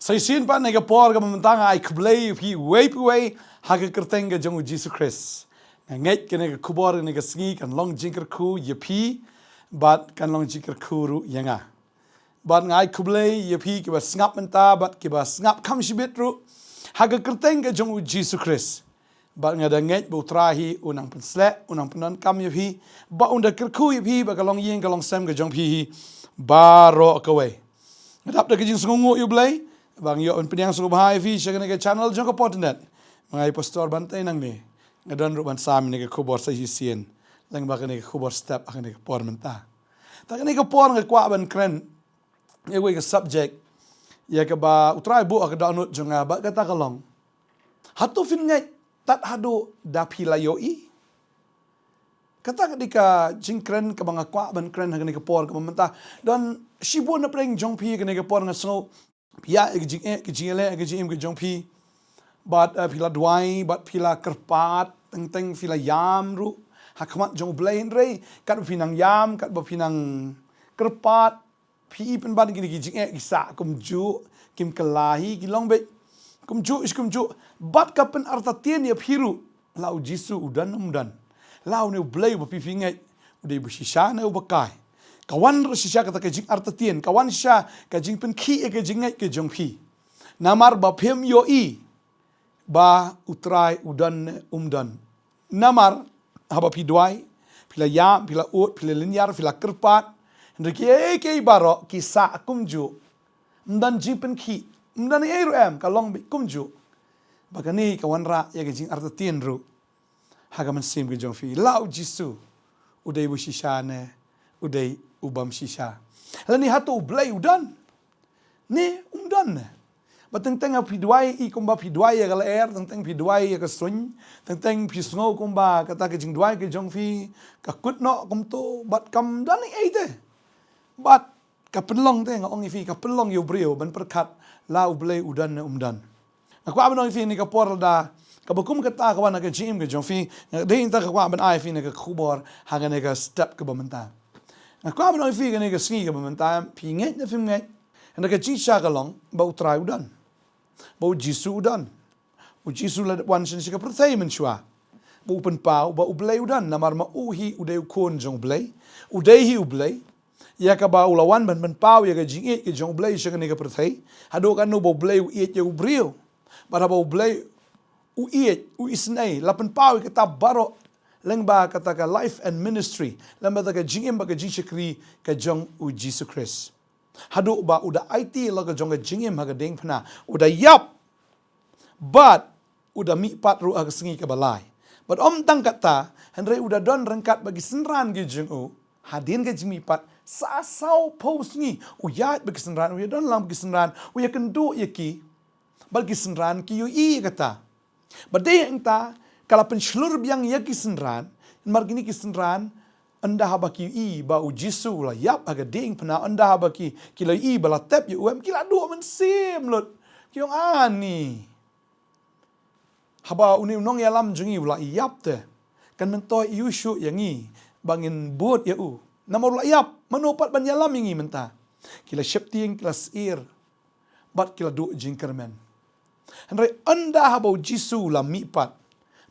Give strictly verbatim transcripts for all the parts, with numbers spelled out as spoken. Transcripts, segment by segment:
Sa shisien pat ha kane ka por kaba mynta nga ai khublei ïa phi uwei pa uwei ha ka kyrteng ka jong u Jisu Khrist. Nga ngeit kane ka khubor kane ka sngi kan long jingkyrkhu ïa phi bad kan long jingkyrkhu ruh ïa nga. Bad nga ai khublei ïa phi kiba sngap mynta bad kiba sngap kham shibit ruh ha ka kyrteng ka jong u Jisu Khrist. Bad nga da ngeit ba u Trai hi u nang pynsleh, u nang pyndonkam ïa phi, ba un da kyrkhu ïa phi, ba ka longïing ka longsem ka jong phi hi baroh kawei. Nga dap da ka jingsngewnguh ïa u Blei ba nga ïoh ban pynïasoh bha ïa phi sha kane ka channel jong ka Pyrthei Net. Ma nga i Pastor Bantei Nangmih, nga don ruh ban sam ïa kane ka khubor sa shisien, lane ba kane ka khubor step ha kane ka por mynta. Ta kane ka por nga kwah ban kren ïa kawei ka subject ïa kaba u Trai buh ha ka dohnud jong nga, bad kata ka long: Hato phin ngeit tad haduh da phi la ïohi? Kata ka dei ka jingkren kaba nga kwah ban kren ha kane ka por kaba mynta. Don shibun na pdeng jong phi ha kane ka por nga sngew phi ïa ka jingeh, ka jingeh, ka jingim ka jong phi. Bad, eh, phi la duwai, bad phi la kyrpad, teng teng phi la ïam ruh ha khmat jong u Blei, hynrei katba phi nang ïam, katba phi nang kyrpad, phi i pynban kine ki jingeh ki sah kumjuh, kim kylla hi, ki long beit kumjuh shi kumjuh. Bad ka pynartatien ïa phi ruh, la u Jisu u don ne um don, la une u Blei uba phi phi ngeit u dei uba shisha ne uba kai. Ka wan ruh shisha kata ka jingartatien, ka wan shisha ka jingpynkhih ïa ka jingngeit ka jong phi. Namar ba phim ïohi ba u Trai u don ne um don. Namar haba phi duwai, phi la ïam, phi la ud, phi la lynñiar, phi la kyrpad, hynrei kiei kiei baroh ki sah kumjuh. Ym don jingpynkhih, ym don ei ruh em, ka long beit kumjuh. Ba kane ka wanrah ïa ka jingartatien ruh ha ka mynsiem ka jong phi, la u Jisu u dei uba shisha ne u dei u bym shisha? Lane hato u Blei u don ne um don ne? Ba teng teng phi duwai i kumba phi duwai ïa ka lyer, teng teng phi duwai ïa ka suiñ, teng teng phi sngew kumba kata ka jingduwai ka jong phi ka kut noh kumto, bad kam don ei ei te. Bad ka pynlong te, nga ong ïa phi, ka pynlong ïa u briew ban pyrkhat la u Blei u don ne um don. Nga kwah ban ong ïa phi ha kane ka por, lada kaba kum kata ka wan ha ka jingim ka jong phi, nga dei, nga kwah ban ai ïa phi kane ka khubor ha kane ka step kaba mynta. Nga kwah ban ong ïa phi ha kane ka sngi kaba mynta, phi ngeit ne phim ngeit, hynrei ka jingshisha ka long ba u Trai u don, ba u Jisu u don. U Jisu la dep wan sha kane ka pyrthei mynshuwa ba u pynpaw ba u Blei u don, namar ma u hi u dei u Khun jong u Blei, u dei hi u Blei. Ïa kaba u la wan ban pynpaw ïa ka jingïeit ka jong u Blei sha kane ka pyrthei, haduh katno ba u Blei u ïeit ïa u briew. Bad haba u Blei u ïeit, u isynei, la pynpaw ïa kata baroh lyngba kata ka life and ministry, lyngba kata ka jingim bad ka jingshakri ka jong u Jisu Khrist. Haduh ba u da aiti la ka jong ka jingim ha ka diengphna, u da ïap, bad u da mihpat ruh ha ka sngi kaba lai. Bad ym tang kata, hynrei u da don ryngkat bad ki synran ki jong u hadien ka jingmihpat sa sawphew sngi. U ïaid bad ki synran, u ïadon lang bad ki synran, u ïakynduh ïa ki. Bad ki synran ki ïohi ïa kata. Bad dei hangta ka la pynshlur biang ïa ki synran, namar kine ki synran, ynda haba ki ïohi ba u Jisu u la ïap ha ka diengphna, ynda haba ki, ki la ïohi ba la tep ïa u em, ki la duh mynsiem lut. Ki ong, ani, haba une u nongïalam jong ngi u la ïap te, kan myntoi aiu shuh ïa ngi ba ngin bud ïa u? Namar u la ïap, mano pat ban ïalam ïa ngi mynta? Ki la sheptieng, ki la syier, bad ki la duh jingkyrmen. Hynrei ynda haba u Jisu u la mihpat,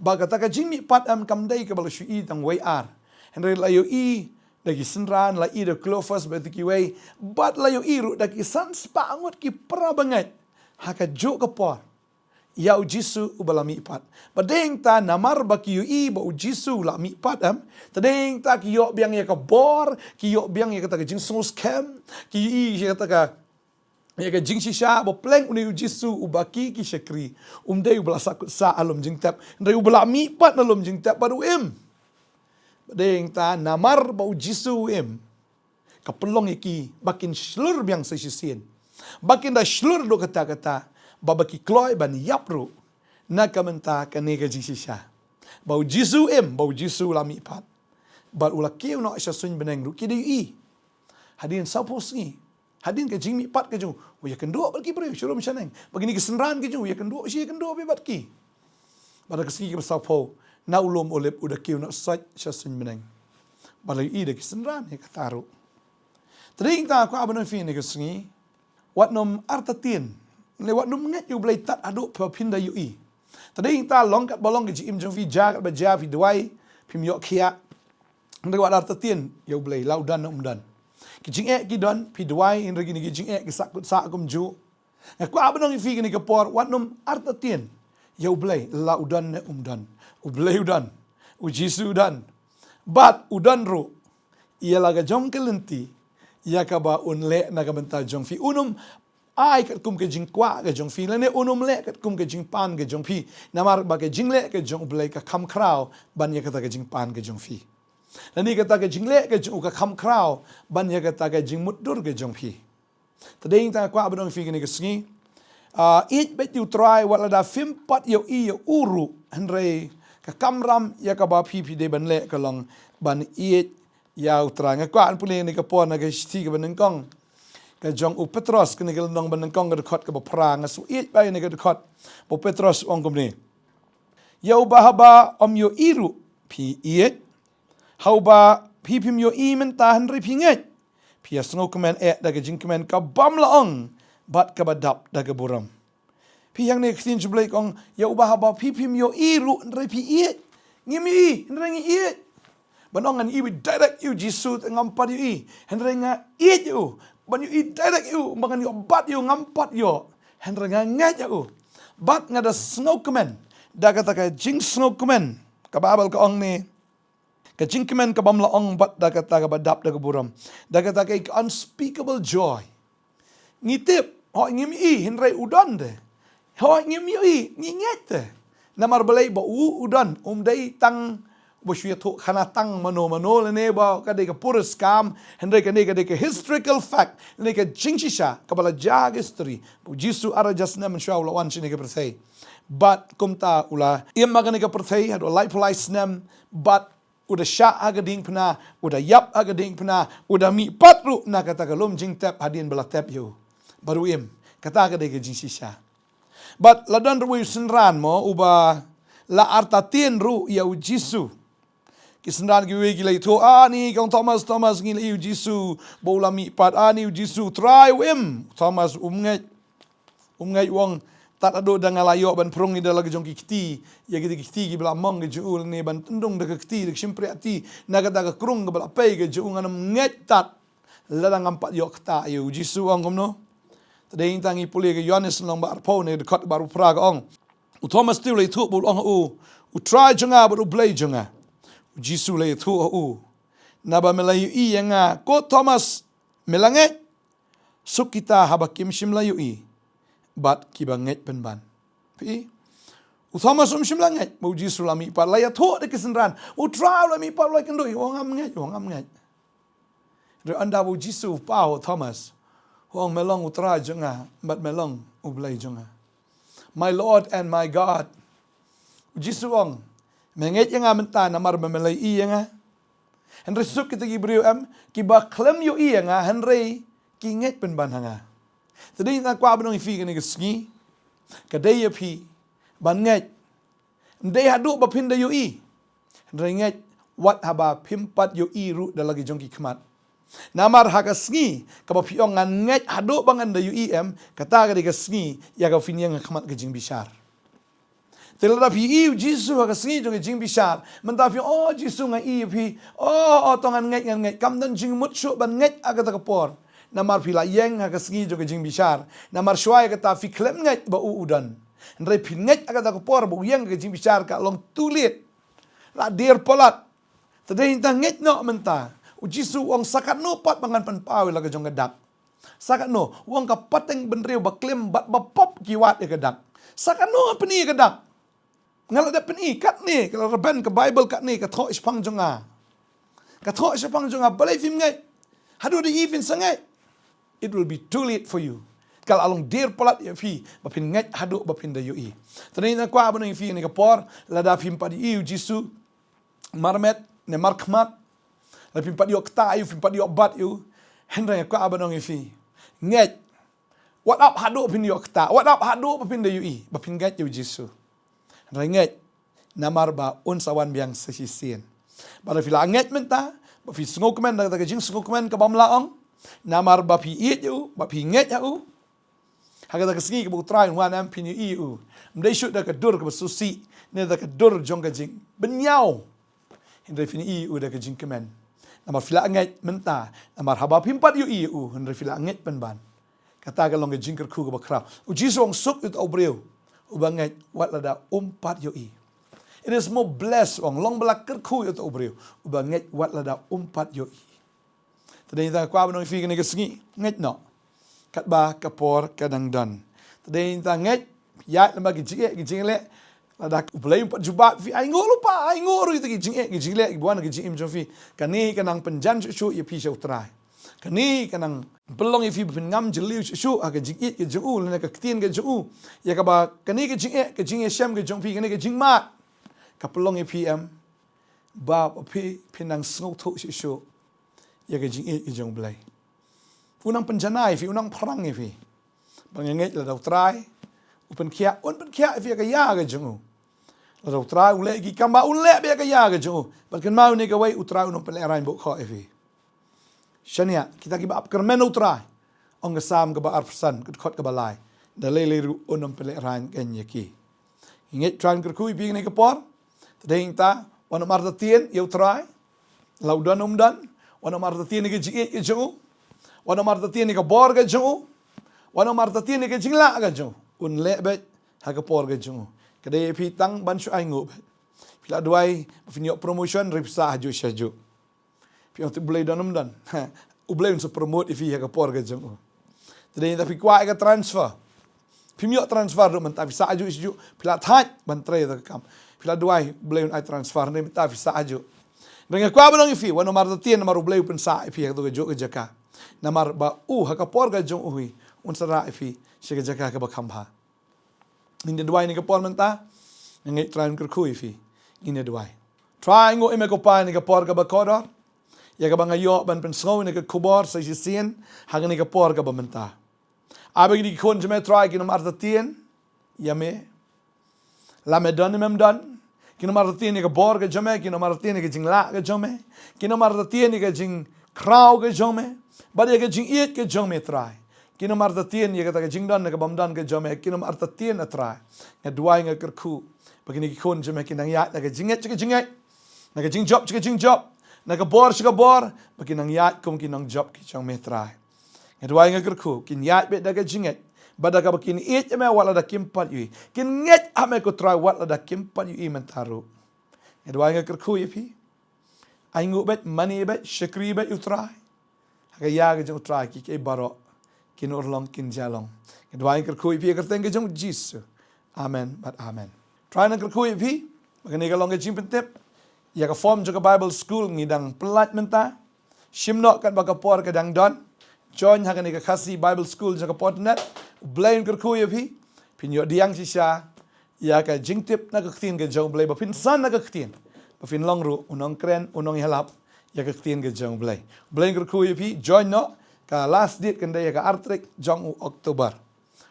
ba kata ka jingmihpat em kam dei kaba la shu i tang wei ar, hynrei la ïohi da ki synran, la i da u Kleopas bad kiwei, bad la ïohi ruh da ki san spah ngut ki para bangeit ha kajuh ka por ïa u Jisu uba la mihpat. Bad dei hangta namar ba ki ïohi ba u Jisu u la mihpat em, te dei hangta ki ïoh biang ïa ka bor, ki ïoh biang ïa kata ka jingsngewskhem, ki ïohi ïa kata ka, ïa ka jingshisha ba pleng une u Jisu uba ki, ki shakri, um dei uba la sahkut sah ha lum jingtep, hynrei uba la mihpat na lum jingtep bad u im. Bad dei hangta namar ba u Jisu u im, ka pynlong ïa ki ba kin shlur biang sa shisien, ba kin da shlur duh katta katta, ba, ba ki kloi ban ïap ruh na ka bynta kane ka jingshisha. Ba u Jisu u im, ba u Jisu u la mihpat, bad u la kiew noh sha suiñ bneng ruh ki da ïohi. Hadien sawphew sngi, hadien ka jingmihpat ka jong u, u ïakynduh bad ki briew sha rum sha neng. Bad kine ki synran ki jong u, u ïakynduh, u ïakynduh bad ki. Bad ha ka sngi kaba sawphew, na u lum Olib u da kiew noh sha suiñ bneng. Bad la ïohi da ki synran ïa kata ruh. Te dei hangta nga kwah ban ong ïa phi ha kane ka sngi, wat nym artatien Lei wat nym ngeit ïa U Blei tad haduh ba phin da ïohi. Te dei ïa kata long katba long ka jingim jong phi, jia katba jia, phi duwai, phim ïoh khiah. Hynrei wat artatien ïa U Blei, la u don ne um don. Ki jingeh ki don, phi duwai, hynrei kine ki jingeh ki sah kut sah kumjuh. Nga kwah ban ong ïa phi kane ka por, wat nym artatien ïa U Blei, la u don ne um don. U Blei u don. U Jisu u don. Bad u don ruh ïa la ka jong ka lynti ïa kaba un leh na ka bynta jong phi. Un ym ai katkum ka jingkwah ka jong phi, lane un ym leh katkum ka jingpan ka jong phi. Namar ba ka jingleh ka jong U Blei ka kham khraw ban ïa kata ka jingpan ka jong phi, lane kata ka jingleh ka jong u ka kham khraw ban ïa kata ka jingmutdur ka jong phi. Te dei ïa kata nga kwah ban ong ïa phi kane ka sngi. Ah, ïeit beit ïa U Trai wat lada phim pat ïohi ïa u ruh, hynrei ka kamram ïa kaba phi phi dei ban leh ka long ban ïeit ïa U Trai. Nga kwah ban pule ïa kane ka por na ka shithi kaba nyngkong ka jong u Petros, kane ka lynnong ba nyngkong, ka dkhot kaba phra. Nga shu ïeit bha ïa kane ka dkhot ba u Petros u ong kumne: Ïa uba haba ym ïohi ruh phi ïeit, ha uba phi phim ïohi mynta hynrei phi ngeit, phi ïa sngewkmen eh da ka jingkmen ka bym la ong bad kaba dap da ka burom. Phi, hangne ka ktien jong U Blei ka ong, ïa uba haba phi phim ïohi ruh hynrei phi ïeit. Ngim ïohi hynrei ngi ïeit. Ban ong ngan ïohi direct ïa U Jisu te ngam pat ïohi, hynrei nga ïeit ïa u. Ban ïohi direct ïa u, ba ngan ïoh bat ïa u, ngam pat ïoh, hynrei nga ngeit ïa u. Bad nga da sngewkmen da kata ka jingsngewkmen, ka Baibl ka ong ne, ka jingkmen ka bym la ong bad da kata kaba dap da ka burom, da kata ka unspeakable joy. Ngi tip, hooid ngim ïohi hynrei u don te. Hooid ngim ïohi, ngi ngeit te. Namar balei? Ba u u don, um dei tang ba shu ïathuh khana tang mano mano lane ba ka dei ka puriskam, hynrei kane ka dei ka historical fact, lane ka jingshisha kaba la jia ha ka history. Ba U Jisu ar hajar snem mynshuwa u la wan sha kane ka pyrthei. Bad kumta u la im ha kane ka pyrthei haduh laiphew lai snem, bad u da shah ha ka diengphna, u da ïap ha ka diengphna, u da mihpat ruh na kata ka lum jingtep hadien ba la tep ïa u. Bad u im, kata ka dei ka jingshisha. Bad la don ruh uwei u synran mo, uba la artatien ruh ïa U Jisu. Ki synran kiwei ki la ïathuh, ani, ka ong Thomas, Thomas, ngi la ïohi U Jisu ba u la mihpat, ani, U Jisu, Trai u im. Thomas um ngeit. Um ngeit, u ong, tad haduh da nga la ïoh ban pyrshang ïa da la ka jong ki kti, ïa kita ki kti kiba la mong ka jong u, lane ban tyndung da ka kti, da ka shympriahti na kata ka krung kaba la pei ka jong u, ngan ym ngeit tad lada ngam pat ïoh kta ïa u. U Jisu u ong kumno? Te dei tang ngi pule ka Ïoannis lynnong ba arphew ne ka dkhot ba arphew phra ka ong, u Thomas te u la ïathuh bad u ong ha u, U Trai jong nga bad U Blei jong nga. U Jisu u la ïathuh ha u, naba me la ïohi ïa nga, ko Thomas, me la ngeit? Suk kita haba kim shym la ïohi bad kiba ngeit pynban. Phi, u Thomas um shym la ngeit ba U Jisu u la mihpat, la ïathuh da ki synran, U Trai u la mihpat, u la ïakynduh, u ong ngam ngeit, u ong ngam ngeit. Hynrei ynda ba U Jisu u paw ha u Thomas, u ong, me long U Trai jong nga bad me long U Blei jong nga. My Lord and my God. U Jisu u ong, me ngeit ïa nga mynta namar ba me la ïohi ïa nga? Hynrei suk kita ki briew em, kiba khlem ïohi ïa nga hynrei ki ngeit pynban ha nga. Te dei nga kwah ban ong ïa phi kane ka sngi, ka dei ïa phi ban ngeit. Ym dei haduh ba phin da ïohi, hynrei ngeit wat haba phim pat ïohi ruh da la ki jong ki khmat. Namar ha ka sngi kaba phi ong ngan ngeit haduh ba ngan da ïohi em, kata ka dei ka sngi ïa kaba phin ïeng ha khmat ka jingbishar. Te lada phi ïohi U Jisu ha ka sngi jong ka jingbishar, mynta phi ong, o Jisu nga ïohi ïa phi, o, o, to ngan ngeit, ngan ngeit. Kam don jingmut shuh ban ngeit ha kata ka por. Namar phi la ïeng ha ka sngi jong ka jingbishar. Namar shuwa ïa kata phi khlem ngeit ba u u don. Hynrei phi ngeit ha kata ka por ba u ïeng ha ka jingbishar, ka long too late. La dier palat. Te dei tang ngeit noh mynta. U Jisu u ong, sa katno pat ba ngan pynpaw ïa la ka jong ka dak? Sa katno? U ong, ka pateng bynriew ba klim bad ba pop ki wad ïa ka dak. Sa katno ngan pyni ïa ka dak? Nga la dep pyni katne, ka la rben ka Baibl katne, ka thoh shaphang jong nga. Ka thoh shaphang jong nga, balei phim ngeit? Haduh da ïa phin sa ngeit? It will be too late for you. Ka la long dier palat ïa phi ba phin ngeit haduh ba phin da ïohi. Te dei nga kwah ban ong ïa phi kane ka por, lada phim pat ïohi U Jisu marmet ne markhmat, lada phim pat ïoh kta ïa u, phim pat ïoh bat ïa u, hynrei nga kwah ban ong ïa phi, ngeit. Wat ap haduh ba phin ïoh kta, wat ap haduh ba phin da ïohi ba phin ngeit ïa U Jisu. Hynrei ngeit, namar ba un sa wan biang sa shisien. Bad lada phi la ngeit mynta, ba phi sngewkmen da kata ka jingsngewkmen ka bym lah ong, namar ba phi ïeit ïa u, ba phi ngeit ha u, Ha kata ka sngi kaba U Trai un wan, em phin ïohi ïa u, ym dei shuh da ka dur kaba sngewsih ne da ka dur jong ka jingbynñiaw, hynrei phin ïohi ïa u da ka jingkmen. Namar phi la ngeit mynta, namar haba phim pat ïohi ïa u, hynrei phi la ngeit pynban. Kata ka long ka jingkyrkhu kaba khraw. U Jisu u ong, suk ïa uta u briew uba ngeit wat lada um pat ïohi. It is more blessed, u ong, long ba la kyrkhu ïa uta u briew uba ngeit wat lada um pat ïohi. Te dei nangta nga kwah ban ong ïa phi kane ka sngi, ngeit noh katba ka por ka dang don. Te dei nangta ngeit, ïaid lyngba ki jingeh ki jingleh. Lada U Blei um pat jubab ïa phi, ainguh lypa, ainguh ruh ïa kita ki jingeh ki jingleh kiba wan ha ka jingim jong phi. Kane ka nang pynjan shuh shuh ïa phi sha U Trai. Kane ka nang pynlong ïa phi ba phin ngam jylliew shuh shuh ha ka jingïeit ka jong u lane ka ktien ka jong u. Ïa kaba kane ka jingeh, ka jingïashem ka jong phi, kane ka jingmad, ka pynlong ïa phi, em, ba phi, phin nang sngewthuh shuh shuh ïa ka jingïeit ka jong U Blei. U nang pynjanai ïa phi, u nang phrang ïa phi. Ba nga ngeit lada U Trai u pynkhiah, un pynkhiah ïa phi ïa ka ïa ka jong u. Lada U Trai u leh ki kam ba, un leh beit ïa ka ïa ka jong u. Bad kynmaw, kane kawei U Trai un ym pynlehraiñ bok khoh ïa phi. Shaniah kita kiba ap kyrmen U Trai, ong ka Salm kaba arphew san, ka dkhot kaba lai, da lei lei ruh un ym pynlehraiñ kein ïa ki. Ngi ngeit U Trai un kyrkhu ïa phi kane ka por. Te dei nangta, wat nym artatien ïa U Trai la u don um don. Wat nym artatien ïa ka jingïeit ka jong u. Wat nym artatien ïa ka bor ka jong u. Wat nym artatien ïa ka jinglah ka jong u. Un leh beit ha ka por ka jong u. Ka dei ïa phi tang ban shu ainguh beit. Phi la duwai ba phin ïoh promotion, hynrei phi sah hajuh sha hajuh. Phi ong te U Blei don um don, U Blei un sa promote ïa phi ha ka por ka jong u. Te dei nangta phi kwah ïa ka transfer, phim ïoh transfer ruh mynta, phi sah hajuh sha hajuh, phi la thait ban trei ïa ka kam. Phi la duwai U Blei un ai transfer, hynrei mynta phi sah hajuh. Hynrei nga kwah ban ong ïa phi, wat nym artatien, namar U Blei u pynsah ïa phi ha kato kajuh ka jaka. Namar ba u ha ka por ka jong u hi un sa rah ïa phi sha ka jaka kaba kham bha. Ngin ïa duwai ha kane ka por mynta. Nga ngeit U Trai un kyrkhu ïa phi. Ngin ïa duwai. Trai, nga ïohi ïa me ko Pa ha kane ka por kaba kordor, ïa kaba nga ïoh ban pynsngew ïa kane ka khubor sa shisien ha kane ka por kaba mynta. Ai ba kine ki khun jong me Trai kin ym artatien ïa me la me don ne mem don. Kin ym artatien ïa ka bor ka jong me, kin ym artatien ïa ka jinglah ka jong me, kin ym artatien ïa ka jingkhraw ka jong me bad ïa ka jingïeit ka jong me Trai. Kin ym artatien ïa kata ka jingdon ne ka bym don ka jong me, kin ym artatien, A Trai. Nga duwai, nga kyrkhu ba kine ki khun jong me kin nang ïaid na ka jingngeit sha ka jingngeit, na ka jingjop sha ka jingjop, na ka bor sha ka bor, ba kin nang ïaid kum ki nongjop ki jong me Trai. Nga duwai, nga kyrkhu kin ïaid beit da ka jingngeit bad da kaba kin ïeit ïa me wat lada kim pat ïohi. Kin ngeit ha me ko Trai wat lada kim pat ïohi mynta ruh. Nga duwai, nga kyrkhu ïa phi. Ainguh beit, mane beit, shakri beit ïa U Trai. Ha ka ïa ka jong U Trai kiei kiei baroh kin urlong, kin jia long. Nga duwai, nga kyrkhu ïa phi ha ka kyrteng ka jong U Jisu. Amen bad amen. Trai un nang kyrkhu ïa phi. Ba kane ka long ka jingpyntip ïa ka form jong ka Bible School ngi dang pyllait mynta. Shim noh katba ka por ka dang don. Join ha kane ka Khasi Bible School jong ka Potnet. U Blei un kyrkhu ïa phi. Phin ïoh pdiang shisha ïa ka jingtip na ka ktien ka jong U Blei, ba phin san na ka ktien, ba phin long ruh u nongkren, u nongïalap ïa ka ktien ka jong U Blei. U Blei un kyrkhu ïa phi. Join noh, ka last date kan dei ha ka ar tarik jong u October.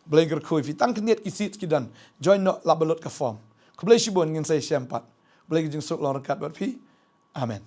U Blei un kyrkhu ïa phi. Tang khyndiat ki seat ki don. Join noh, lah ba lut ka form. Khublei shibun, ngin sa ïashem pat. U Blei ka jingsuk long ryngkat bad phi. Amen.